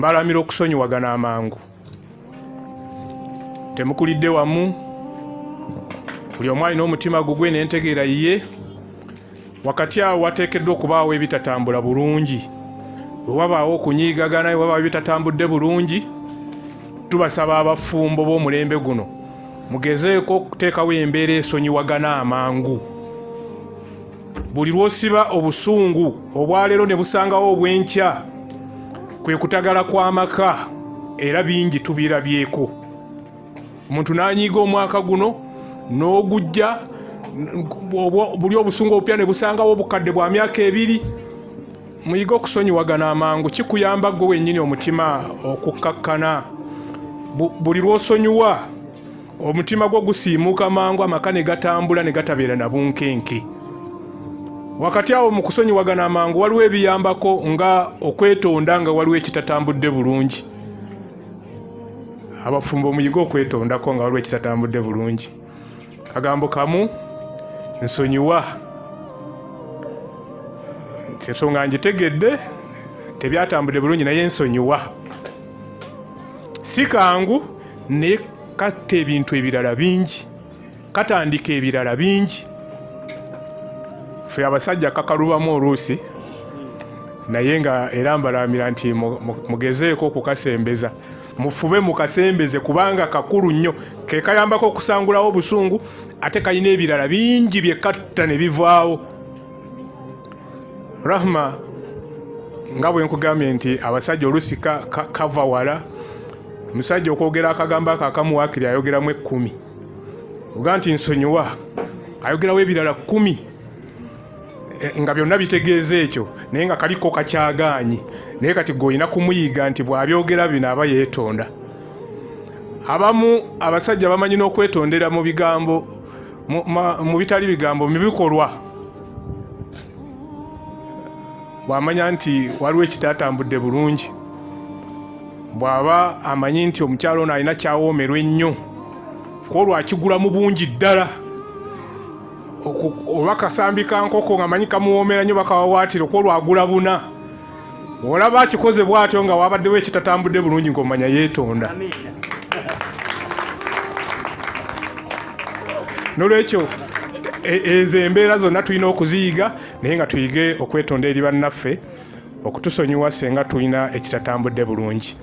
Mbalamira okusonyiwagana amangu. Temukulidde wamu, buli omu alina omutima gugwe n'entegeera yiye. Wakati awo wateekeddwa okubaawo ebitatambula bulungi. Bwe wabaawo okunyiigagana, bwe wabaawo ebitatambudde bulungi, tubasaba abafumbo b'omulembe guno mugezeeko okuteekawo embeera esonyiwagana amangu. Buli lw'osiba obusungu obwaleero ne busangawo obw'enkya, kwe kutagala kw'amaka, era bingi tubirabyeko. Omuntu n'anyiiga omwaka guno n'ogujja, buli obusungu obupya ne busangawo obukadde bwa myaka 2. Muyige okusonyiwagana amangu, kikuyamba ggwe wennyini omutima okukkakkana. Buli lw'osonyiwa omutima gwo gusiimuuka mangu, amaka ne gatambula ne gatabeera na bunkenke. Wakati awo mu kusonyiwagana amangu waliwo ebiyambako nga okwetonda nga waliwo ekitatambudde bulungi. Abafumbo muyige okwetondako nga waliwo ekitatambudde bulungi. Kagambo kamu, nsonyiwa, ensonga ngitegedde, tebyatambudde bulungi naye nsonyiwa. Si kangu naye katta ebintu ebirala bingi, katandika ebirala bingi. Ffe abasajja kakalubamu oluusi, naye nga era mbalamira nti mugezeeko okukasembeza, mufube mukasembeze kubanga kakulu nnyo, ke kayambako okusangulawo obusungu, ate kalina ebirala bingi bye katta ne bivaawo. Rahma, nga bwe nkugambye nti abasajja oluusi kava wala. Omusajja okwogera akagambo ako akamu waakiri ayogeramu 10. Oga nti nsonyiwa, ayogerawo ebirala 10, nga byonna bitegeeza ekyo, naye nga kaliko kakyagaanyi. Naye kati gwe olina kumuyiga nti bw'abyogera bino aba yeetonda. Abamu abasajja bamanyi n'okwetondera mu bigambo, mu bitali bigambo, mu bikolwa. Bw'amanya nti waliwo ekitatambudde bulungi, bw'aba amanyi nti omukyalo ono alina kyawoomerwa ennyo, kwolwo akigula mu bungi ddala. Oba kasambi ka nkoko ng'amanyi kamuwoomera nnyo, bakawawaatira, kwolwo agula buna. Olaba akikoze bw'atyo nga wabaddewo ekitatambudde bulungi, ng'omanya yeetonda. Nolwekyo ezo embeera zonna tulina okuziyiga, naye nga tuyige okwetonda eri bannaffe okutusonyiwa senga tulina ekitatambudde bulungi.